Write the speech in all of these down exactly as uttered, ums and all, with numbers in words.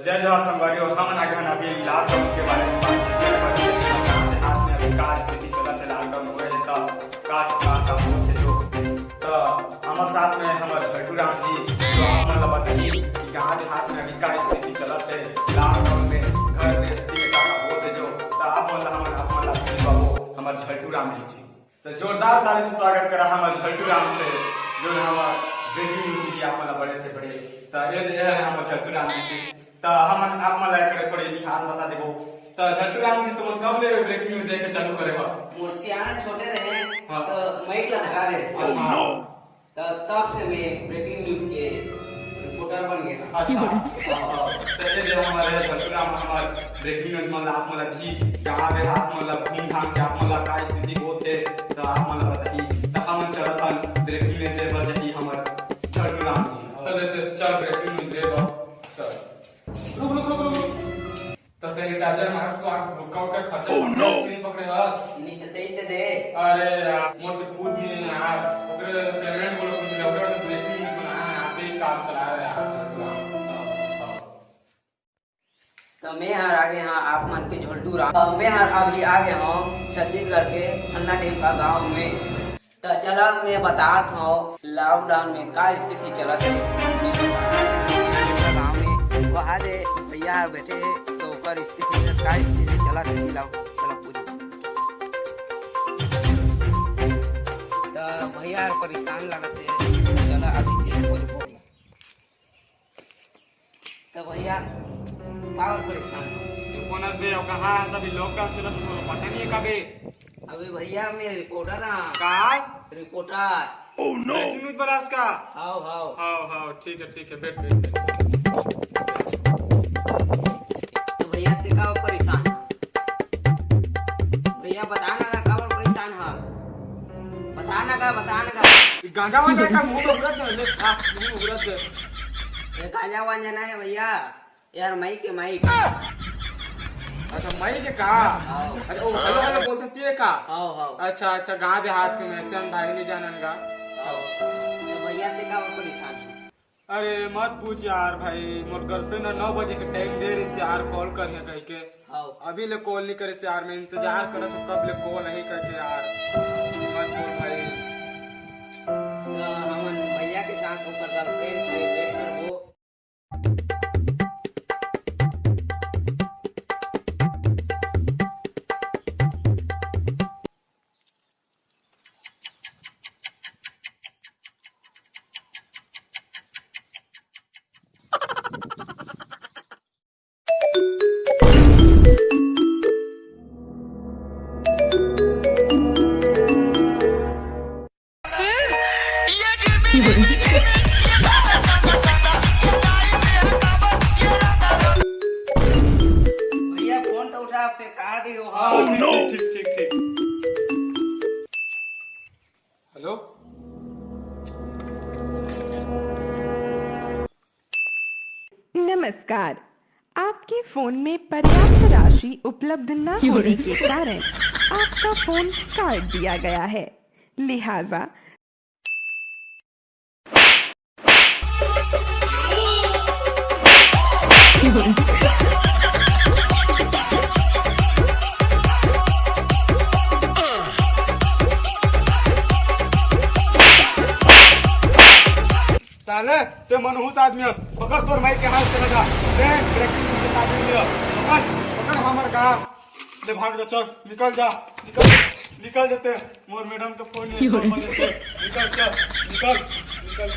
जय जोहार संगवारी हो, हमन आगे हन अभी लॉकडाउन के बारे में बात करके, गाँव देहात में अभी का स्थिति चलत हे, लॉकडाउन होए हे त का सरकार का होत हे जो। त हमर साथ में हमर झलटू राम जी, जो आप मन ला बताही कि गाँव देहात में अभी का स्थिति चलत हे, लॉकडाउन में घर में स्थिति में का का होत हे जो। त आप मन ला हमन आप मन ला सुनवाबो हमर झलटू राम जी जी। त जोरदार ताली से स्वागत करा हमर झलटू राम से, जो हमर ब्रेकिंग न्यूज दिही आप मन ला बड़े से बड़े। त ये, ये हरे हमर झलटू राम जी। त हमन आप मन ला एक थोड़े इतिहास बता देबो। त झलटू राम जी, तुमन कब ले ब्रेकिंग न्यूज देके चालू करे हो? मोर सियान छोटे रहे, हाँ। त माइक ला धरा दे। अच्छा। त तब से मैं ब्रेकिंग न्यूज के रिपोर्टर बन गया। अच्छा। हाँ, हाँ। त ये जो हमारे झलटू राम हमर ब्रेकिंग न्यूज मन ला आप मन ला भी गाँव देहात मन ला घूम घाम के आप मन ला का स्थिति होत हे, त आप मन ला बताही। त हमन चलत हन ब्रेकिंग न्यूज दे बर जाही हमर झलटू राम जी। चल, चल, चल, ब्रेकिंग न्यूज दे बर। चल। रुक, रुक, रुक, रुक, रुक। त सैनिटाइजर, मास्क वास्क, गुटखा उटखा खर्चा पकड़े हस कि नहीं पकड़े हस? नहीं त तेई ते दे। अरे यार, मोर तो खुद नहीं है यार। ओकरे पेमेंट बोलो कुछ लगे तो देखी नहीं बना है, आप ही काम चला रहे हैं यार। त मैं हर आगे हाँ आप मन के झोलटू राम। त मैं हर अभी आगे हूँ छत्तीसगढ़ के फन्ना ढेमका गांव में। त चला मैं बतात हूँ लॉकडाउन में का स्थिति चलत हे। मैं गांव में वहाँ दे भैया हर बैठे हे, तो ओकर स्थिति में का स्थिति चलत हे, लॉकडाउन चला पूछ। त भैया हर परेशान लगत हे, चला अभी चेक करबो। त भैया, काबर परेशान हो? ये कौन हस बे? अउ कहाँ हस? अभी लॉकडाउन चलत हे, तोला पता नहीं है का बे? अबे भैया, मैं रिपोर्टर हाँ। का? रिपोर्टर। ब्रेकिंग न्यूज वाला हस का? हाव, हाव। हाव, हाव, ठीक है, ठीक है, बैठ, बैठ, बैठ। त भैया, ते काबर परेशान? भैया, बता ना का, काबर परेशान हस? बता ना का, बता ना का। ये गांजा वांजा का मुंह में उड़त है, ले, आ, मुंह में उड़त है। ये गांजा वांजा ना है भैया, यार माइक है, माइक। अच्छा, माइक है का? हाँ। अच्छा, ओ, हेलो, हेलो बोलते ते का? हाँ, हाँ। अच्छा, अच्छा, गाँव देहात के मैं, सियान भाई नहीं जानन का। हाँ। त भैया, ते काबर परेशान है? अरे मत पूछ यार भाई, मोर गर्लफ्रेंड ह नौ बजे के टाइम दे रहिस यार, कॉल करिहा कहिके। हाव। अभी ले कॉल नहीं करिस यार, मैं इंतजार करत हूँ कब ले कॉल आही करके यार। मत बोल भाई। त हमन भैया के साथ ओकर गर्लफ्रेंड के वेट करबो। भैया, फोन तो उठा, फिर काट दियो। हाँ, ठीक, ठीक, ठीक, ठीक। हेलो। नमस्कार। आपके फोन में पर्याप्त राशि उपलब्ध न होने के कारण आपका फोन काट दिया गया है, लिहाजा साले, ते मनहूस आदमी हो। पकड़ तोर माई के हाथ से लगा। ते ब्रेकिंग न्यूज के काबिल नहीं हो। पकड़, पकड़ हमर का। ले भाग जा, चल, निकल जा, निकल, निकल जाते। मोर मैडम का फोन नहीं, निकल, चल, निकल, निकल।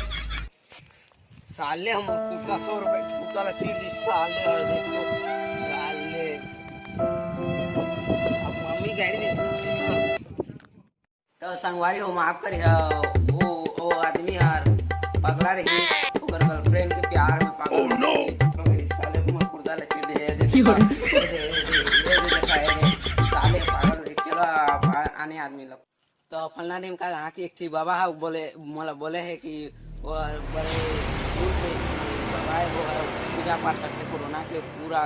साले हम कुत्ता सौ रुपए कुत्ता ला चीर दी, साले, और देखो, साले। अब मम्मी कह रही, त संगवारी हो, माफ करिहा, ओ, ओ आदमी हर पगला रही, ओकर गर्लफ्रेंड के प्यार में पागल हो गई। मगर इस साले को मैं कुर्ता लेके दे दे, दे, दे, दे, दे, दे, देखा है रे, साले पागल रही। चलो, आप आ-, आने आदमी लोग। तो फलना ढेमका कहा कि एक थी बाबा है, बोले, मोला बोले है कि वो बड़े दूर के बाबा है, वो है, पूजा पाठ करके कोरोना के पूरा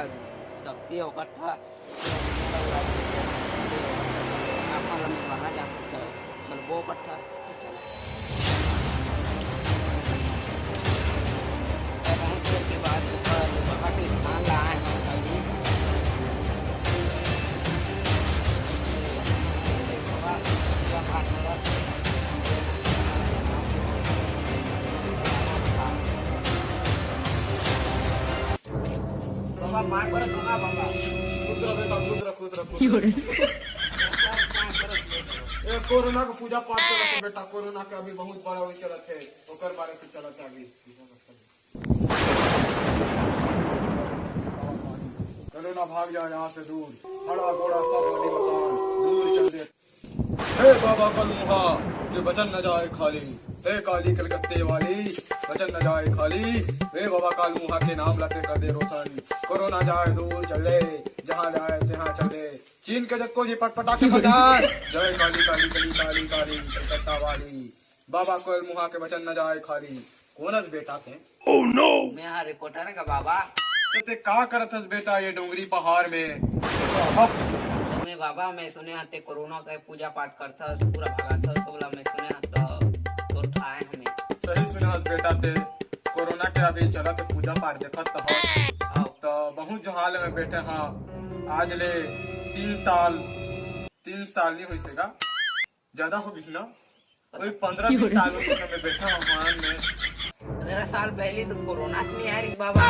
शक्ति है, ओकर था। अपन ला मिलवाना चाहते तो चलबो कट्ठा, तो चल। बहुत देर के बाद ओकर बबा के स्थान ला मार पर सुना बाबा। खुश रह बेटा, खुश रह, खुश रह, खुश रह। ए, कोरोना के पूजा पाठ चलत हे बेटा, कोरोना के अभी बहुत बड़ा वही चलत हे, ओकर बारे से चलत हे अभी। चलो ना, भाग जा यहाँ से दूर, हड़ा गोड़ा सब नदी मकान दूर चल दे। हे बाबा कालमुहा के वचन न जाए खाली, हे काली कलकत्ते वाली वचन न जाए खाली, हे बाबा कालमुहा के नाम ला ते कर दे रोशन, कोरोना जाए दूर चल दे, जहाँ जाए तहाँ चल दे, चीन के जक्को जी पटपटा के मर जाए। जय काली काली काली काली काली कलकत्ता वाली, बाबा कालमुहा के वचन न जाए खाली। कोन हस बेटा ते? मैं हा रिपोर्टर का बाबा। तो ते का करत हस बेटा ये डोंगरी पहाड़ में? तो मैं बाबा, मैं सुने हा ते कोरोना के पूजा पाठ करथस, पूरा भगाथस, ओला मैं सुने हा तो तोर आए हमें। सही सुने हस बेटा ते, कोरोना के अभी चलत पूजा पाठ देखत तो हस। हाँ। तो बहुत जो हाल में बैठे हा, आज ले तीन साल, तीन साल नहीं हुई सेगा, ज्यादा हो गई ना, वही पंद्रह बीस साल हो गए मैं बैठा हूँ मान में। पंद्रह साल पहले तो कोरोना के नहीं आए रे बाबा।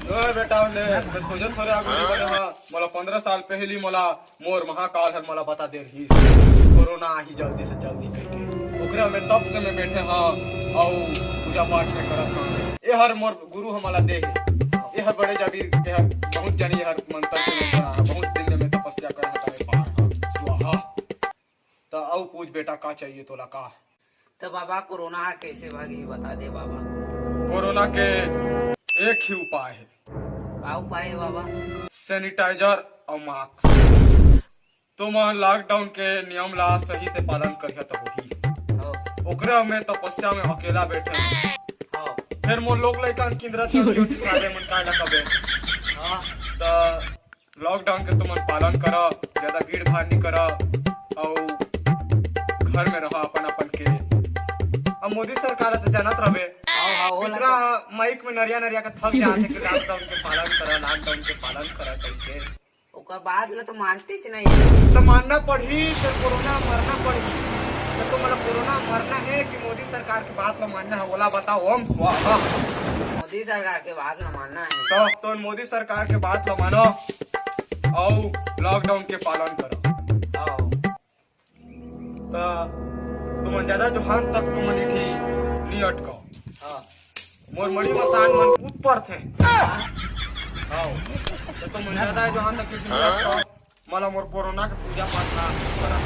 ओए बेटा, ने मैं सोचे थोड़े आगू नहीं बढ़े हाँ। मोला पंद्रह साल पहली मोला मोर महाकाल हर मोला बता दे रही कोरोना आही जल्दी से जल्दी करके। ओकरे में तब से मैं बैठे हाँ, अउ पूजा पाठ में करत हाँ। ए हर मोर गुरु हमला दे हे। ए हर बड़े जाबीर के हर बहुत जनी हर मंत्र के मंत्र आ, बहुत दिन में तपस्या करत हवे पहाड़ का। स्वाहा। त अउ पूछ बेटा, का चाहिए तोला का? तो बाबा, कोरोना ह कैसे भागी, बता दे बाबा। कोरोना के एक ही उपाय है। का उपाय है बाबा? सैनिटाइजर और मास्क। तुमन लॉकडाउन के नियम ला सही से पालन करिहा त होही। हाँ। ओकरे में तपस्या में अकेला बैठे हूँ। हाँ। फिर मोर लोग लइका किंदरा चौकी होती साले मन का लकबे। हाँ। त लॉकडाउन के तुमन पालन करा, ज्यादा भीड़ भाड़ नहीं करा, अउ घर में रहा अपन अपन के। अब मोदी सरकार तो जानत रहे, हाँ, हाँ, वो पिछला लगा। माइक में नरिया नरिया के थक जाते कि लॉकडाउन के पालन करा, लॉकडाउन के पालन करा करके। ओकर बात ल तो मानतेच नहीं। तो मानना पड़ही, फिर कोरोना मरना पड़ही। तो तुम मतलब कोरोना मरना है कि मोदी सरकार की बात ल मानना है, ओला बताओ। ओम स्वाहा। मोदी सरकार के बात ल मानना है। तो तुम मोदी सरकार के बात ल मानो, अउ लॉकडाउन के पालन करो। आओ। त तुमन ज्यादा जोहान तक तुमन इठी नी अटकाओ। हाँ। मोर मड़ी मसान मन कूद परथे। आओ। त तुमन ज्यादा जोहान तक इठी नी अटकाओ। मला मोर कोरोना के पूजा पाठ ना करा।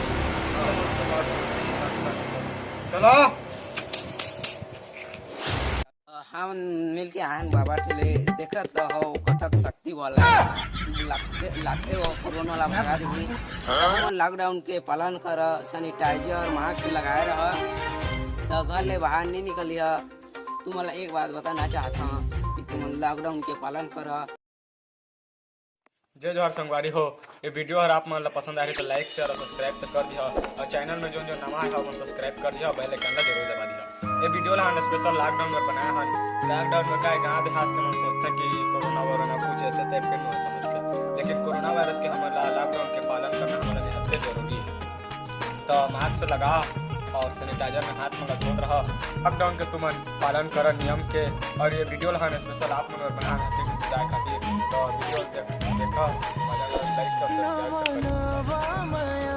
चलो। हमन मिलके आयन बाबा ठेले, देखत हो कथक शक्ति वाला लागते, लागते हो कोरोना ला भगा देही। हमन लॉकडाउन के पालन कर, सैनिटाइजर, मास्क लगाए रह, त घर ले बाहर नहीं निकलिया। तुमन ला एक बात बताना चाहत हूँ कि तुमन लॉकडाउन के पालन कर। जय जोहार संगवारी हो, ये वीडियो अगर आप मन ला पसंद आ रही तो लाइक, शेयर और सब्सक्राइब तो कर दिया, और चैनल में जो जो नवा है वो सब्सक्राइब कर दिया, बेल आइकन ला जरूर दबा दिया। ये वीडियो ला हम स्पेशल लॉकडाउन में बनाया है। लॉकडाउन में काय गांव देहात के मन सोचते कि कोरोना वोरोना कुछ ऐसे टाइप के नहीं समझ के, लेकिन कोरोना वायरस के हमारा लॉकडाउन के पालन करना हमारे लिए सबसे जरूरी है। तो मास्क लगा और सैनिटाइजर में हाथ में धोत रहा। लॉकडाउन के तुमन पालन कर नियम के। और ये वीडियो ला हम स्पेशल आप मन बर बनाए हैं, सिर्फ जाए खातिर। तो वीडियो देख, देखा, मजा ला, लाइक कर, सब्सक्राइब कर।